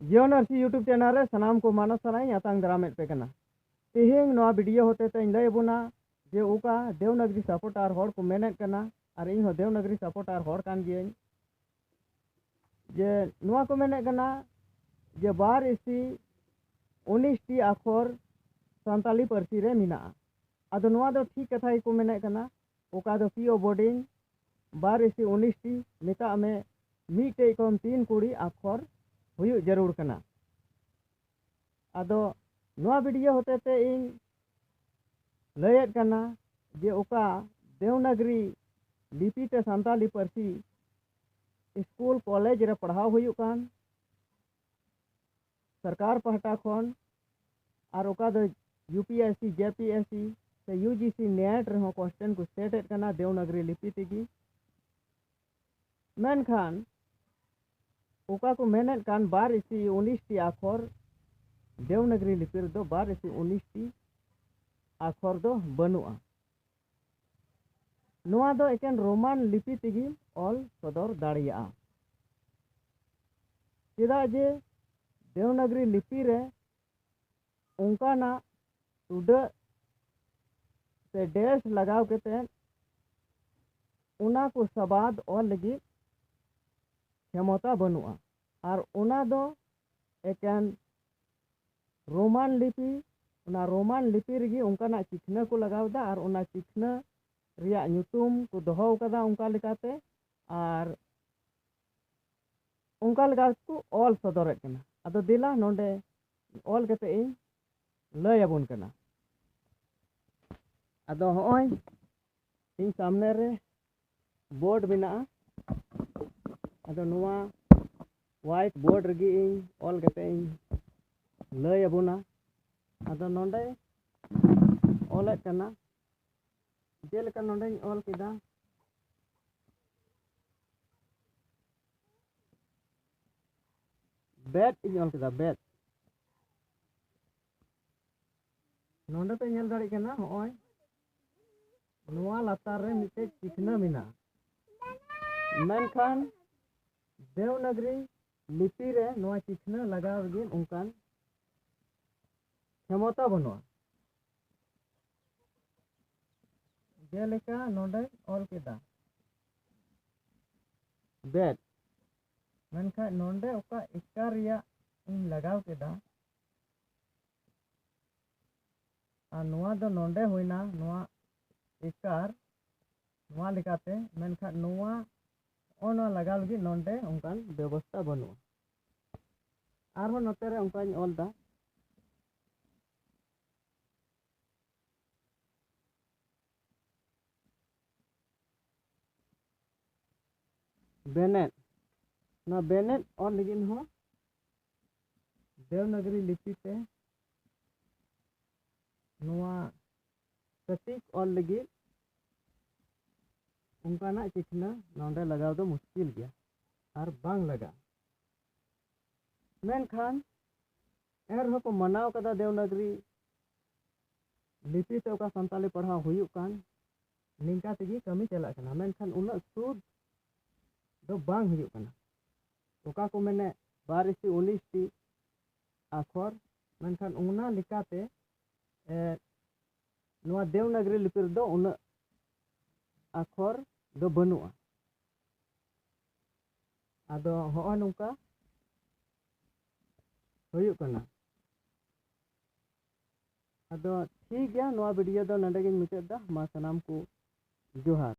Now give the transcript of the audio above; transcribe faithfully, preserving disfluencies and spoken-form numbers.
ᱡᱤᱭᱚᱱ ᱟᱹᱨᱥᱤ YouTube channel ᱨᱮ ᱥᱟᱱᱟᱢ ᱠᱚ ᱢᱟᱱᱚᱛ ᱥᱟᱞᱟᱜ ᱤᱧ ᱟᱛᱟᱝ ᱫᱟᱨᱟᱢᱮᱫ ᱯᱮ ᱠᱟᱱᱟ᱾ ᱛᱮᱦᱮᱧ ᱱᱚᱣᱟ video ᱦᱚᱛᱮ ᱛᱮᱧ ᱞᱟᱹᱭ ᱟᱵᱚᱱᱟ ᱡᱮ ᱚᱠᱟ ᱫᱮᱣᱱᱟᱜᱽᱨᱤ supporter ᱦᱚᱲ ᱠᱚ ᱢᱮᱱᱮᱫ ᱠᱟᱱᱟ, ᱟᱨ ᱤᱧ ᱦᱚᱸ ᱫᱮᱣᱱᱟᱜᱽᱨᱤ supporter ᱦᱚᱲ ᱠᱟᱱ ᱜᱤᱭᱟᱹᱧ, ᱡᱮ ᱱᱚᱣᱟ ᱠᱚ ᱢᱮᱱᱮᱫ ᱠᱟᱱᱟ ᱡᱮ ᱵᱟᱨ ᱤᱥᱤ ᱩᱱᱤᱥ ᱴᱤ ᱟᱠᱷᱚᱨ ᱥᱟᱱᱛᱟᱞᱤ ᱯᱟᱹᱨᱥᱤ ᱨᱮ ᱢᱮᱱᱟᱜᱼᱟ᱾ ᱟᱫᱚ ᱱᱚᱣᱟ ᱫᱚ ᱴᱷᱤᱠ ᱠᱟᱛᱷᱟ ᱜᱮᱠᱚ ᱢᱮᱱᱮᱫ ᱠᱟᱱᱟ, ᱚᱠᱟ ᱫᱚ P O Boarding ᱵᱟᱨ ᱤᱥᱤ ᱩᱱᱤᱥ ᱴᱤ, ᱢᱮᱛᱟᱜ ᱢᱮ ᱢᱤᱫᱴᱮᱡ ᱠᱷᱚᱱ ᱛᱤᱱ ᱠᱩᱲᱤ ᱟᱠᱷᱚᱨ ᱦᱩᱭᱩᱜ ᱡᱟᱹᱨᱩᱲ ᱠᱟᱱᱟ᱾ ᱟᱫᱚ ᱱᱚᱣᱟ video ᱦᱚᱛᱮ ᱛᱮ ᱤᱧ ᱞᱟᱹᱭᱮᱫ ᱠᱟᱱᱟ ᱡᱮ ᱚᱠᱟ ᱫᱮᱣᱱᱟᱜᱽᱨᱤ ᱞᱤᱯᱤ ᱛᱮ ᱥᱟᱱᱛᱟᱞᱤ ᱯᱟᱹᱨᱥᱤ ᱥᱠᱩᱞ ᱠᱚᱞᱮᱡᱽ ᱨᱮ ᱯᱟᱲᱦᱟᱣ ᱦᱩᱭᱩᱜ ᱠᱟᱱ, ᱥᱚᱨᱠᱟᱨ ᱯᱟᱦᱴᱟ ᱠᱷᱚᱱ, ᱟᱨ ᱚᱠᱟ ᱫᱚ U P S C, J P S C ᱥᱮ U G C NET ᱨᱮᱦᱚᱸ question ᱠᱚ set ᱮᱫ ᱠᱟᱱᱟ ᱫᱮᱣᱱᱟᱜᱽᱨᱤ ᱞᱤᱯᱤ ᱛᱮᱜᱮ᱾ ᱢᱮᱱᱠᱷᱟᱱ ᱚᱠᱟ ᱠᱚ ᱢᱮᱱᱮᱫ ᱠᱟᱱ ᱵᱟᱨ ᱤᱥᱤ ᱩᱱᱤᱥ ᱴᱤ ᱟᱠᱷᱚᱨ, ᱫᱮᱣᱱᱟᱜᱽᱨᱤ ᱞᱤᱯᱤ ᱨᱮᱫᱚ ᱵᱟᱨ ᱤᱥᱤ ᱩᱱᱤᱥ ᱴᱤ ᱟᱠᱷᱚᱨ ᱫᱚ ᱵᱟᱹᱱᱩᱜᱼᱟ᱾ ᱱᱚᱣᱟ ᱫᱚ ᱮᱠᱮᱱ ᱨᱳᱢᱟᱱ ᱞᱤᱯᱤ ᱛᱮᱜᱮ ᱚᱞ ᱥᱚᱫᱚᱨ ᱫᱟᱲᱮᱭᱟᱜᱼᱟ᱾ ᱪᱮᱫᱟᱜ ᱡᱮ ᱫᱮᱣᱱᱟᱜᱽᱨᱤ ᱞᱤᱯᱤ ᱨᱮ ᱚᱱᱠᱟᱱᱟᱜ ᱴᱩᱰᱟᱹᱜ ᱥᱮ dash ᱞᱟᱜᱟᱣ ᱠᱟᱛᱮ ᱚᱱᱟ ᱠᱚ ᱥᱟᱵᱟᱫ ᱚᱞ ᱞᱟᱹᱜᱤᱫ ᱠᱷᱮᱢᱚᱛᱟ ᱵᱟᱹᱱᱩᱜᱼᱟ᱾ ᱟᱨ ᱚᱱᱟ ᱫᱚ ᱮᱠᱮᱱ ᱨᱳᱢᱟᱱ ᱞᱤᱯᱤ, ᱚᱱᱟ ᱨᱳᱢᱟᱱ ᱞᱤᱯᱤ ᱨᱮᱜᱮ ᱚᱱᱠᱟᱱᱟᱜ ᱪᱤᱠᱷᱱᱟᱹ ᱠᱚ ᱞᱟᱜᱟᱣ ᱮᱫᱟ, ᱟᱨ ᱚᱱᱟ ᱪᱤᱠᱷᱱᱟᱹ ᱨᱮᱭᱟᱜ ᱧᱩᱛᱩᱢ ᱠᱚ ᱫᱚᱦᱚ ᱟᱠᱟᱫᱟ ᱚᱱᱠᱟ ᱞᱮᱠᱟᱛᱮ, ᱟᱨ ᱚᱱᱠᱟ ᱞᱮᱠᱟ ᱠᱚ ᱚᱞ ᱥᱚᱫᱚᱨᱮᱫ ᱠᱟᱱᱟ᱾ ᱟᱫᱚ ᱫᱮᱞᱟ ᱱᱚᱰᱮ ᱚᱞ ᱠᱟᱛᱮ ᱤᱧ ᱞᱟᱹᱭ ᱟᱵᱚᱱ ᱠᱟᱱᱟ᱾ ᱟᱫᱚ ᱦᱚᱸᱜᱼᱚᱭ ᱤᱧ ᱥᱟᱢᱱᱮ ᱨᱮ board ᱢᱮᱱᱟᱜᱼᱟ᱾ ᱟᱫᱚ ᱱᱚᱣᱟ white board ᱨᱮᱜᱮ ᱤᱧ ᱚᱞ ᱠᱟᱛᱮ ᱤᱧ ᱞᱟᱹᱭ ᱟᱵᱚᱱᱟ᱾ ᱟᱫᱚ ᱱᱚᱰᱮ ᱚᱞᱮᱫ ᱠᱟᱱᱟ, ᱡᱮᱞᱮᱠᱟ ᱱᱚᱰᱮᱧ ᱚᱞ ᱠᱮᱫᱟ, ᱵᱮᱫ ᱤᱧ ᱚᱞ ᱠᱮᱫᱟ, ᱵᱮᱫ᱾ ᱱᱚᱰᱮ ᱯᱮ ᱧᱮᱞ ᱫᱟᱲᱮᱭᱟᱜ ᱠᱟᱱᱟ, ᱦᱚᱸᱜᱼᱚᱭ ᱱᱚᱣᱟ ᱞᱟᱛᱟᱨ ᱨᱮ ᱢᱤᱫᱴᱮᱡ ᱪᱤᱠᱷᱱᱟᱹ ᱢᱮᱱᱟᱜᱼᱟ, ᱢᱮᱱᱠᱷᱟᱱ ᱫᱮᱣᱱᱟᱜᱽᱨᱤ ᱞᱤᱯᱤ ᱨᱮ ᱱᱚᱣᱟ ᱪᱤᱠᱷᱱᱟᱹ ᱞᱟᱜᱟᱣ ᱞᱟᱹᱜᱤᱫ ᱚᱱᱠᱟᱱ ᱠᱷᱮᱢᱚᱛᱟ ᱵᱟᱹᱱᱩᱜᱼᱟ᱾ ᱡᱮᱞᱮᱠᱟ ᱱᱚᱰᱮᱧ ᱚᱞ ᱠᱮᱫᱟ ᱵᱮᱫ, ᱢᱮᱱᱠᱷᱟᱱ ᱱᱚᱰᱮ ᱚᱠᱟ ᱮᱠᱟᱨ ᱨᱮᱭᱟᱜ ᱤᱧ ᱞᱟᱜᱟᱣ ᱠᱮᱫᱟ, ᱟᱨ ᱱᱚᱣᱟ ᱫᱚ ᱱᱚᱰᱮ ᱦᱩᱭᱱᱟ, ᱱᱚᱣᱟ ᱮᱠᱟᱨ, ᱱᱚᱣᱟ ᱞᱮᱠᱟᱛᱮ, ᱢᱮᱱᱠᱷᱟᱱ ᱱᱚᱣᱟ, ᱱᱚᱜᱼᱚ ᱱᱚᱣᱟ ᱞᱟᱜᱟᱣ ᱞᱟᱹᱜᱤᱫ ᱱᱚᱰᱮ ᱚᱱᱠᱟᱱ ᱵᱮᱵᱚᱥᱛᱷᱟ ᱵᱟᱹᱱᱩᱜᱼᱟ᱾ ᱟᱨᱦᱚᱸ ᱱᱚᱛᱮ ᱨᱮ ᱚᱱᱠᱟᱧ ᱚᱞ ᱫᱟ, ᱵᱮᱱᱮᱫ᱾ ᱱᱚᱣᱟ ᱵᱮᱱᱮᱫ ᱚᱞ ᱞᱟᱹᱜᱤᱫ ᱦᱚᱸ ᱫᱮᱣᱱᱟᱜᱽᱨᱤ ᱞᱤᱯᱤ ᱛᱮ ᱱᱚᱣᱟ ᱯᱨᱚᱛᱤᱠ ᱚᱞ ᱞᱟᱹᱜᱤᱫ ᱚᱱᱠᱟᱱᱟᱜ ᱪᱤᱠᱷᱱᱟᱹ ᱱᱚᱰᱮ ᱞᱟᱜᱟᱣ ᱫᱚ ᱢᱩᱥᱠᱤᱞ ᱜᱮᱭᱟ ᱟᱨ ᱵᱟᱝ ᱞᱟᱜᱟᱜᱼᱟ᱾ ᱢᱮᱱᱠᱷᱟᱱ ᱮᱱ ᱨᱮᱦᱚᱸ ᱠᱚ ᱢᱟᱱᱟᱣ ᱠᱟᱫᱟ ᱫᱮᱣᱱᱟᱜᱽᱨᱤ ᱞᱤᱯᱤ ᱛᱮ ᱚᱠᱟ ᱥᱟᱱᱛᱟᱞᱤ ᱯᱟᱲᱦᱟᱣ ᱦᱩᱭᱩᱜ ᱠᱟᱱ, ᱱᱤᱝᱠᱟ ᱛᱮᱜᱮ ᱠᱟᱹᱢᱤ ᱪᱟᱞᱟᱜ ᱠᱟᱱᱟ, ᱢᱮᱱᱠᱷᱟᱱ ᱩᱱᱟᱹᱜ ᱥᱩᱫ ᱫᱚ ᱵᱟᱝ ᱦᱩᱭᱩᱜ ᱠᱟᱱᱟ᱾ ᱚᱠᱟ ᱠᱚ ᱢᱮᱱᱮᱫ ᱵᱟᱨ ᱤᱥᱤ ᱩᱱᱤᱥ ᱴᱤ ᱟᱠᱷᱚᱨ, ᱢᱮᱱᱠᱷᱟᱱ ᱚᱱᱟ ᱞᱮᱠᱟᱛᱮ, ᱮ, ᱱᱚᱣᱟ ᱫᱮᱣᱱᱟᱜᱽᱨᱤ ᱞᱤᱯᱤ ᱨᱮᱫᱚ ᱩᱱᱟᱹᱜ ᱟᱠᱷᱚᱨ ᱫᱚ ᱵᱟᱹᱱᱩᱜᱼᱟ᱾ ᱟᱫᱚ ᱦᱚᱸᱜᱼᱚ ᱱᱚᱝᱠᱟ ᱦᱩᱭᱩᱜ ᱠᱟᱱᱟ᱾ ᱟᱫᱚ ᱴᱷᱤᱠ ᱜᱮᱭᱟ, ᱱᱚᱣᱟ ᱵᱷᱤᱰᱤᱭᱳ ᱫᱚ ᱱᱚᱰᱮ ᱜᱤᱧ ᱢᱩᱪᱟᱹᱫ ᱫᱟ᱾ ᱢᱟ ᱥᱟᱱᱟᱢ ᱠᱚ ᱡᱚᱦᱟᱨ᱾